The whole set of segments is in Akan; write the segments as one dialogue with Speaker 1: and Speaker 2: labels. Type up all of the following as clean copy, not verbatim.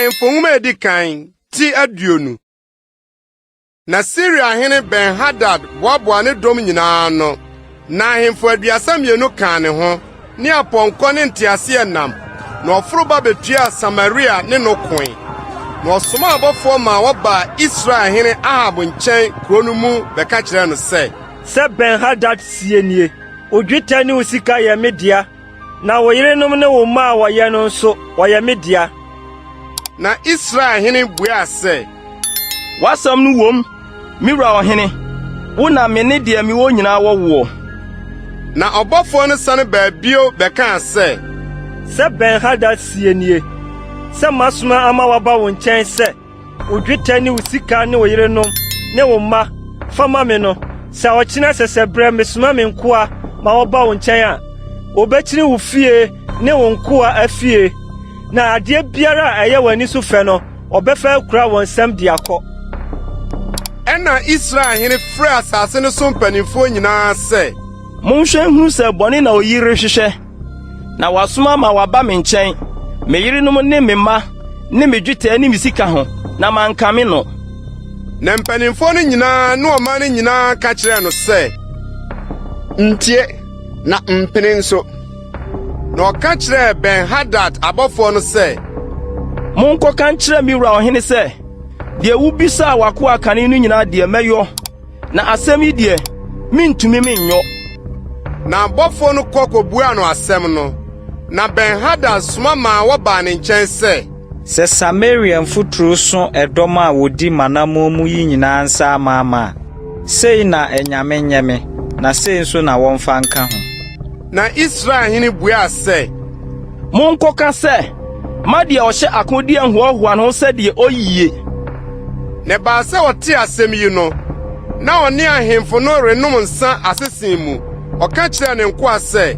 Speaker 1: Ahemfo Nhoma a Edi Kan, ti 20. Na Siria hene Ben-Hadad boaboaa ne dɔm nyinaa ano, na ahemfo 32 kaa ne ho, ne apɔnkɔ ne nteaseɛnam, na ɔforo ba betuaa Samaria ne no koe. Na ɔsomaa abɔfoɔ maa wɔbaa Israel hene Ahab nkyɛn kurow no mu bɛka kyerɛɛ no sɛ.
Speaker 2: Sɛ Ben-Hadad seɛ nie, Wo dwetɛ ne wo sika yɛ me dea, na wo yerenom ne wo mma a wɔyɛ no nso, wɔyɛ me dea.
Speaker 1: Na Israel hene buaa sɛ,
Speaker 3: W'asɛm no wom, me wura ɔhene, wo na me ne deɛ mewɔ nyinaa wɔ woɔ.
Speaker 1: Na ɔbɔfoɔ no sane baa bio bɛkaa sɛ,
Speaker 2: Sɛ Ben-Hadad seɛ nie, sɛ masoma ama wɔaba wo nkyɛn sɛ, wo dwetɛ ne wo sika ne wo yerenom ne wo mma fa ma me no, sɛ ɔkyena sɛsɛberɛ mesoma me nkoa ma wɔba wo nkyɛn a, wɔbɛkyini wo fie ne wo nkoa afie, na adeɛ biara a ɛyɛ w'ani so fɛ no, wɔbɛfa akura wɔn nsam de akɔ.
Speaker 1: Ɛnna Israel hene frɛɛ asase no so mpanimfoɔ nyinaa sɛ,
Speaker 3: Monhwɛ nhunu sɛ bɔne na oyi rehwehwɛ, na wasoma ma wɔaba me nkyɛn, me yerenom ne me mma ne me dwetɛ ne me sika ho, na mankame no.
Speaker 1: Na mpanimfoɔ no nyinaa ne ɔman no nyinaa ka kyerɛɛ no sɛ,
Speaker 4: Ntie, na mpene nso.
Speaker 1: Na ɔka kyerɛɛ Ben-Hadad abɔfoɔ no sɛ,
Speaker 3: Monkɔka nkyerɛ me wura ɔhene sɛ, 'Deɛ wobisaa w'akoa kane no nyinaa deɛ mɛyɔ, Na asɛm yi deɛ, mintumi menyɔ.
Speaker 1: Na abɔfoɔ no kɔ kɔbuaa no asɛm no. Na Ben-Hadad soma maa wɔbaa ne nkyɛn sɛ.
Speaker 5: Sɛ Samaria mfuturo so ɛdɔm a wɔdi m'anammɔn mu yi nyinaa nsa amaama a, sei na anyame nyɛ me, na sei nso na wɔmfa nka ho.
Speaker 1: Na Israel hene buaa sɛ.
Speaker 3: Monkɔka sɛ, 'Mma deɛ ɔhyɛ akodeɛ nhoahoa ne ho sɛ deɛ ɔyie.
Speaker 1: Na ɛbaa sɛ ɔtee asɛm yi no, na ɔne ahemfo no renom nsã asese mu. Ɔka kyerɛɛ ne nkoa sɛ.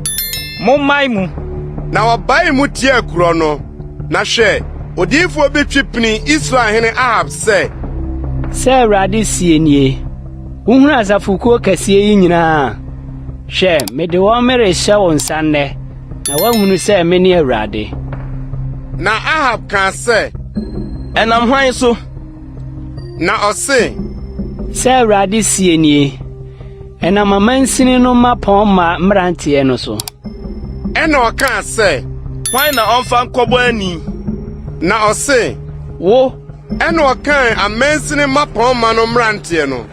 Speaker 5: Mommae mu!
Speaker 1: Na wɔbaee mu tiaa kurow no. Na hwɛ, odiyifo bi twe pinii Israel hene Ahab sɛ.
Speaker 6: Sɛ Awurade seɛ nie, Wohunu asafokuo kɛseɛ yi nyinaa a? Hwɛ, mede wɔn merehyɛ wo nsa nnɛ, na woahunu sɛ mene Awurade.
Speaker 1: Na Ahab kaa sɛ,
Speaker 3: Ɛnam hwan so?
Speaker 1: Na ɔse,
Speaker 6: Sɛ Awurade seɛ nie, Ɛnam amansini no mmapɔmma mmeranteɛ no so.
Speaker 1: Ɛnna ɔkaa sɛ,
Speaker 3: Hwan na ɔmfa nkɔbɔ ani?
Speaker 1: Na ɔse,
Speaker 3: Wo.
Speaker 1: Ɛnna ɔkan amansini mmapɔmma no mmeranteɛ no,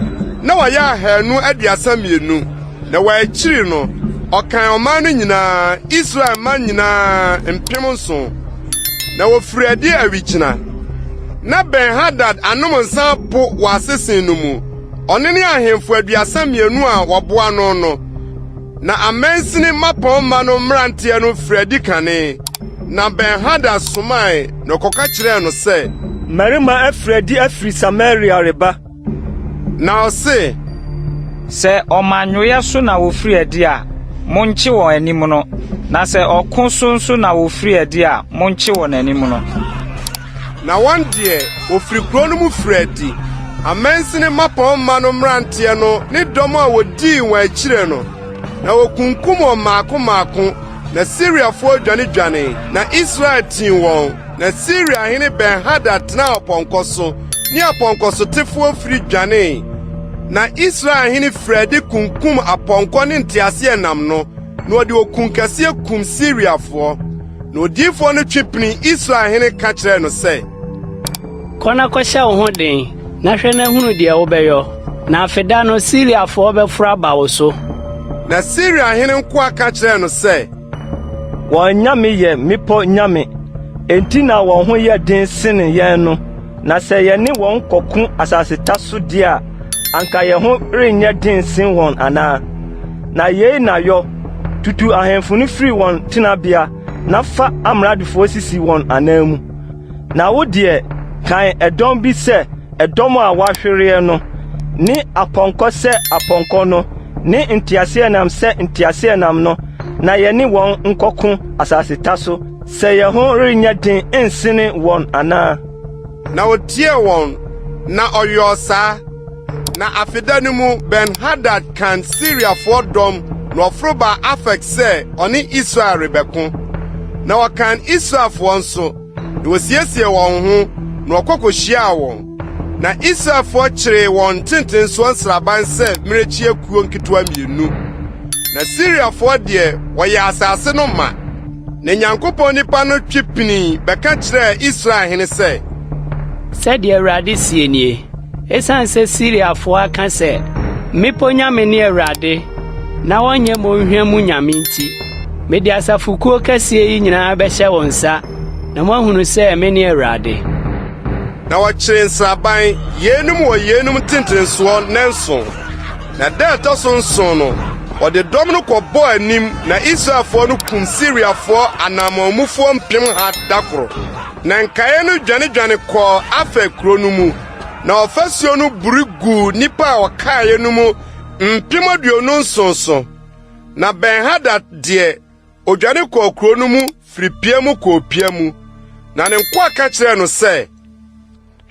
Speaker 1: na wɔyɛ 232. Na wɔn akyiri no, ɔkan ɔman no nyinaa, Israel mma nyinaa, 7,000. Na wɔfirii adi awigyina. Na Ben-Hadad anom nsa apo wɔ asese no mu, ɔno ne ahemfo 32 a wɔboa no no. Na amansini mmapɔmma no mmeranteɛ no firii adi kane, na Ben-Hadad somae na ɔkɔka kyerɛɛ no sɛ,
Speaker 2: Mmarima afiri adi afiri Samaria reba.
Speaker 1: Na ɔse,
Speaker 5: Sɛ ɔmannwoeɛ so na wɔfiri adi a, monkye wɔn animono, na sɛ ɔko so nso na wɔfiri adi a, monkye wɔn animono.
Speaker 1: Na wɔn deɛ, wɔfiri kuro no mu firii adi, amansini mmapɔmma no mmeranteɛ no ne dɔm a wɔdii wɔn akyire no, na wɔkunkum wɔn mmaako mmaako, na Siriafoɔ dwanedwanee, na Israel tii wɔn. Na Siria hene Ben-Hadad tenaa ɔpɔnkɔ so ne apɔnkɔsotefoɔ firi dwanee. Na Israel hene firii adi kunkum apɔnkɔ ne nteaseɛnam no, na ɔde okunkɛseɛ kum Siriafoɔ. Na odiyifoɔ no twe pinii Israel hene ka kyerɛɛ no sɛ,
Speaker 6: Kɔ na kɔhyɛ wo ho den, na hwɛ na hunu deɛ wobɛyɔ, na afeda no Siriafoɔ bɛforo aba wo so.
Speaker 1: Na Siria hene nkoa ka kyerɛɛ no sɛ,
Speaker 2: Wɔn anyame yɛ mmepɔ nyame, enti na wɔn ho yɛ den sen yɛn no. Na sɛ yɛne wɔn kɔko asaseta so de a, anka yɛn ho renyɛ den nsen wɔn anaa? Na yei na yɔ: Tutu ahemfo no firi wɔn tenabea na fa amradofoɔ sisi wɔn ananmu. Na wo deɛ, kan ɛdɔm bi sɛ ɛdɔm a wɔahwereɛ no, ne apɔnkɔ sɛ apɔnkɔ no, ne nteaseɛnam sɛ nteaseɛnam no, na yɛne wɔn nkɔko asaseta so, sɛ yɛn ho renyɛ den nsene wɔn anaa.
Speaker 1: Na otiee wɔn, na ɔyɔɔ saa. Na afeda no mu Ben-Hadad kan Siriafoɔ dɔm na ɔforo baa Afek sɛ ɔne Israel rebɛko. Na ɔkan Israelfoɔ nso. Na wosiesiee wɔn ho, na wɔkɔ kohyiaa wɔn. Na Israelfoɔ kyeree wɔn ntentensoɔ nsraban sɛ mmirekyie akuo nketewa mmienu. Na Siriafoɔ deɛ, wɔyɛɛ asase no ma. Na Nyankopɔn nipa no twe pinii bɛka kyerɛɛ Israel hene sɛ,
Speaker 6: Sɛdeɛ Awurade seɛ nie, Esiane sɛ Siriafoɔ aka sɛ, 'Mmepɔ nyame ne Awurade, na wɔnyɛ mmonhwa mu nyame nti, mede asafokuo kɛseɛ yi nyinaa bɛhyɛ wo nsa, na moahunu sɛ mene Awurade.
Speaker 1: Na wɔkyeree nsraban, yeinom wɔ yeinom ntentensoɔ nnanson. Na da a ɛtɔ so nson no, wɔde dɔm no kɔbɔɔ anim na Israelfoɔ no kum Siriafoɔ anammɔnmufoɔ 1,000 da koro. Na nkaeɛ no dwanedwane kɔɔ Afek kuro no mu, na ɔfasuo no buri guu nnipa a wɔkaeɛ no mu 27,000 so. Na Ben-Hadad deɛ, odwane kɔɔ kuro no mu firi pia mu kɔɔ pia mu. Na ne nkoa ka kyerɛɛ no sɛ,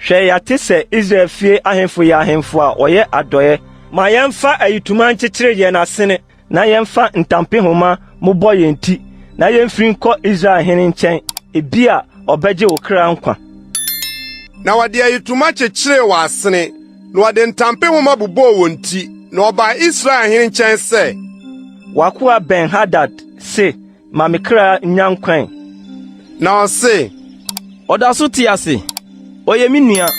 Speaker 2: Hwɛ, yɛate sɛ Israel fie ahemfo yɛ ahemfo a wɔyɛ adɔe. Ma yɛmfa ayitoma nkyekyere yɛn asene na yɛmfa ntampehoma mmobɔ yɛn ti na yemfiri nkɔ Israel hene nkyɛn, ebia ɔbɛgye wo kra nkwa.
Speaker 1: Na wɔde ayitoma kyekyeree wɔn asene, na wɔde ntampehoma bobɔɔ wɔn ti, na wɔbaa Israel hene nkyɛn sɛ,
Speaker 2: W'akoa Ben-Hadad se, Ma me kra nnya nkwa ɛ.
Speaker 1: Na ɔse,
Speaker 3: Ɔda so te ase? Ɔyɛ me nua.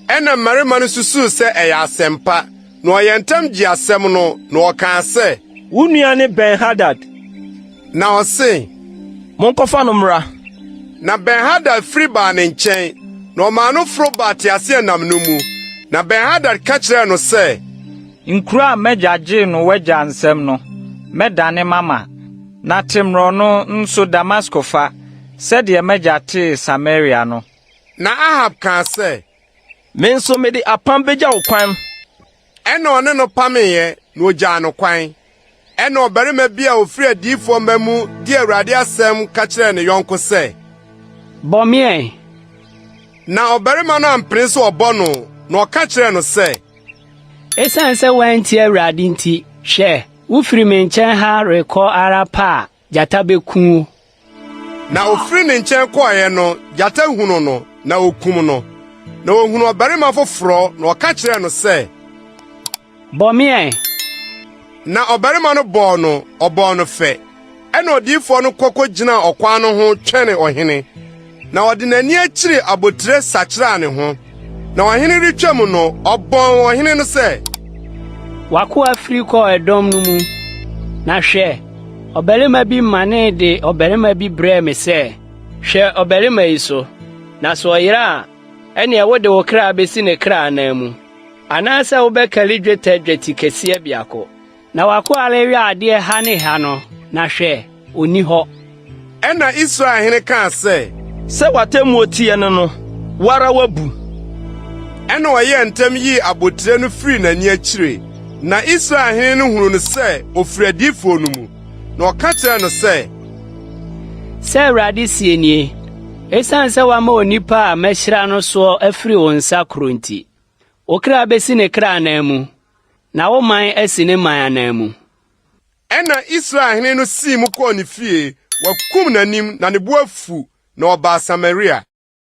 Speaker 1: Ɛnna mmarima no susuw sɛ ɛyɛ asɛmpa, na ɔyɛɛ ntɛm gyee asɛm no, na ɔkaa sɛ,
Speaker 2: Wo nua ne Ben-Hadad.
Speaker 1: Na ɔse,
Speaker 3: Monkɔfa no mmra.
Speaker 1: Na Ben-Hadad firi baa ne nkyɛn, na ɔmaa no foro baa teaseɛnam no mu. Na Ben-Hadad ka kyerɛɛ no sɛ,
Speaker 5: Nkuro a m'agya gyee no w'agya nsam no, mɛdane mama, na te mmorɔno nso Damasko fa, sɛdeɛ m'agya tee Samaria no.
Speaker 1: Na Ahab kaa sɛ,
Speaker 3: Me nso mede apam begya wo kwan.
Speaker 1: Ɛnna ɔne no pameeɛ, na ɔgyaa no kwan. Ɛnna ɔbarima bi a ɔfiri adiyifoɔ mma mu de Awurade asɛm ka kyerɛɛ ne yɔnko sɛ,
Speaker 6: Bɔ me ɛ!
Speaker 1: Na ɔbarima no ampene sɛ ɔbɔ no, na ɔka kyerɛɛ no sɛ,
Speaker 6: Esiane sɛ woantie Awurade nti, hwɛ, wufiri me nkyɛn ha rekɔ ara pɛ a, gyata beku wo.
Speaker 1: Na ofiri ne nkyɛn kɔeɛ no, gyata hunuu no, na okum no. Na ohunuu ɔbarima foforɔ, na ɔka kyerɛɛ no sɛ,
Speaker 6: Bɔ me ɛ!
Speaker 1: Na ɔbarima no bɔɔ no, ɔbɔɔ no fɛ. Ɛnna odiyifoɔ no kɔ kogyinaa ɔkwan no ho twɛnee ɔhene. Na ɔde n'ani akyiri abotire sakyeraa ne ho. Na ɔhene retwam no, ɔbɔn ɔhene no sɛ.
Speaker 6: W'akoa firi kɔɔ ɛdɔm no mu, na hwɛ, ɔbarima bi manee de ɔbarima bi brɛɛ me sɛ, 'Hwɛ ɔbarima yi so, na sɛ ɔyera a, ɛnneɛ wode wo kra besi ne kra ananmu, anaasɛ wobɛkari dwetɛ dwetikɛseɛ biako. Na w'akoa rewɛn adeɛ ha ne ha no, na hwɛ, onni hɔ.
Speaker 1: Ɛnna Israel hene kaa sɛ.
Speaker 3: Sɛ w'atemmuo teɛ ne no, wo ara woabu.
Speaker 1: Ɛnna ɔyɛɛ ntɛm yii abotire no firii n'ani akyire. Na Israel hene no hunuu no sɛ ɔfiri adiyifoɔ no mu, na ɔka kyerɛɛ no sɛ.
Speaker 6: Sɛ Awurade seɛ nie, Esiane sɛ woama onipa a mahyira no soɔ afiri wo nsa korɔ nti, wo kra bɛsi ne kra ananmu, Na wo man asi ne man ananmu.
Speaker 1: Ɛnna Israel hene no sii mu kɔɔ ne fie, wakum n'anim na ne bo afu, na ɔbaa Samaria.